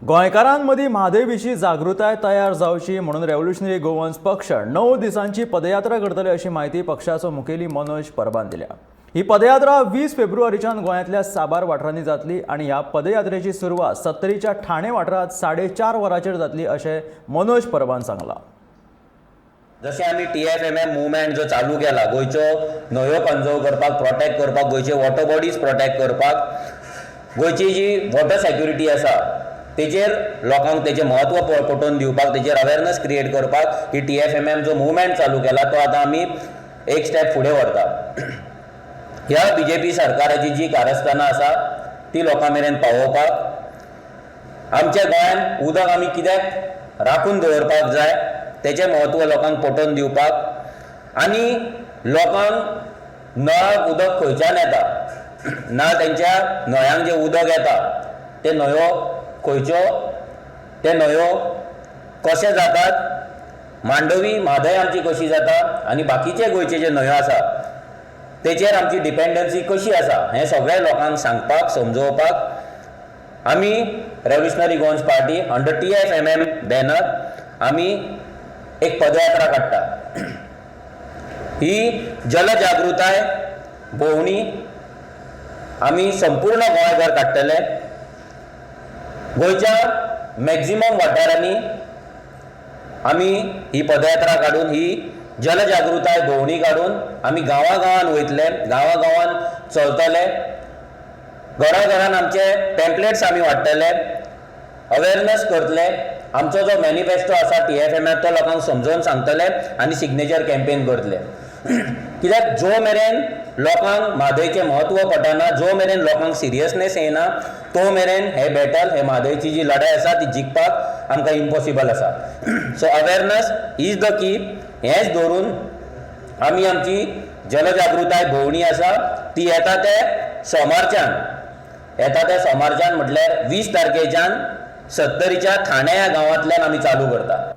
गोंयकारांमदीं म्हादय विशीं जागृताय तयार जावची म्हणून रेव्होल्युशनरी गोवन्स पक्ष 9 दिसांची पदयात्रा करतले अशी म्हायती पक्षाचो मुखेली मनोज परबान दिल्या. ही पदयात्रा 20 फेब्रुवारीच्यान गोंयांतल्या साबार वाठारांनी जातली आनी ह्या पदयात्रेची सुरवात सत्तरीच्या ठाणे वाठारांत 4:30 वरांचेर जातली अशें मनोज परबान सांगलां. जशें आमी TFMM movement जो चालू केला, गोंयच्यो न्हंयो कन्जर्व करपाक, प्रोटेक्ट करपाक, गोंयचे वॉटर बॉडीज प्रोटेक्ट करपाक, गोंयची जी वॉटर सेक्युरिटी आसा तेजेर लोकांक तेजें म्हत्व पटोवन दिवपाक, तेजेर अवेरनस क्रिएट करपाक ही TFMM जो मुवमेंट चालू केला तो आतां आमी एक स्टेप फुडें व्हरता. ह्या बीजेपी सरकाराची जी कारस्थानां आसा ती लोकां मेरेन पावोवपाक, आमच्या गोंयांत उदक आमी कित्याक राखून दवरपाक जाय तेचें म्हत्व लोकांक पटोवन दिवपाक आनी लोकांक नळाक उदक खंयच्यान येता ना, तेंच्या न्हंयांक जें उदक येता ते न्हंयो खंयच्यो, ते न्हंयो कशे जातात, मांडवी म्हादय आमची कशी जाता आनी बाकीचे गोंयचे जे न्हंयो आसा तेचेर आमची डिपेंडन्सी कशी आसा हें सगळें लोकांक सांगपाक, समजोवपाक आमी revolutionary Goans party under TFMM banner आमी एक पदयात्रा काडटा. ही जनजागृताय भोंवणी आमी संपूर्ण गोंयभर काडटले. गोंयच्या मॅक्झिमम वाठारांनी आमी ही पदयात्रा काडून, ही जनजागृताय भोंवणी काडून आमी गांवा गांवान वयतले, गांवा गांवान चलतले, घरा घरान आमचे पॅम्पलेट्स आमी वांट्टले, अवेरनस करतले, आमचो जो मॅनिफेस्टो आसा TFM तो लोकांक समजोवन सांगतले आनी सिग्नेचर कॅम्पेन करतले. कित्याक जो मेरेन लोकांक म्हादयचें म्हत्व पटना, जो मेरेन लोकांक सिरियसनेस येना, तो मेरेन हे बॅटल, हे म्हादयची जी लढाय आसा ती जिखपाक आमकां इम्पॉसिबल आसा. So awareness is the key. हेंच धरून आमी आमची जनजागृताय भोंवणी आसा ती येता ते सोमारच्यान, येता त्या सोमारच्यान म्हटल्यार 20 तारखेच्यान सत्तरीच्या ठाणे ह्या गांवांतल्यान आमी चालू करता.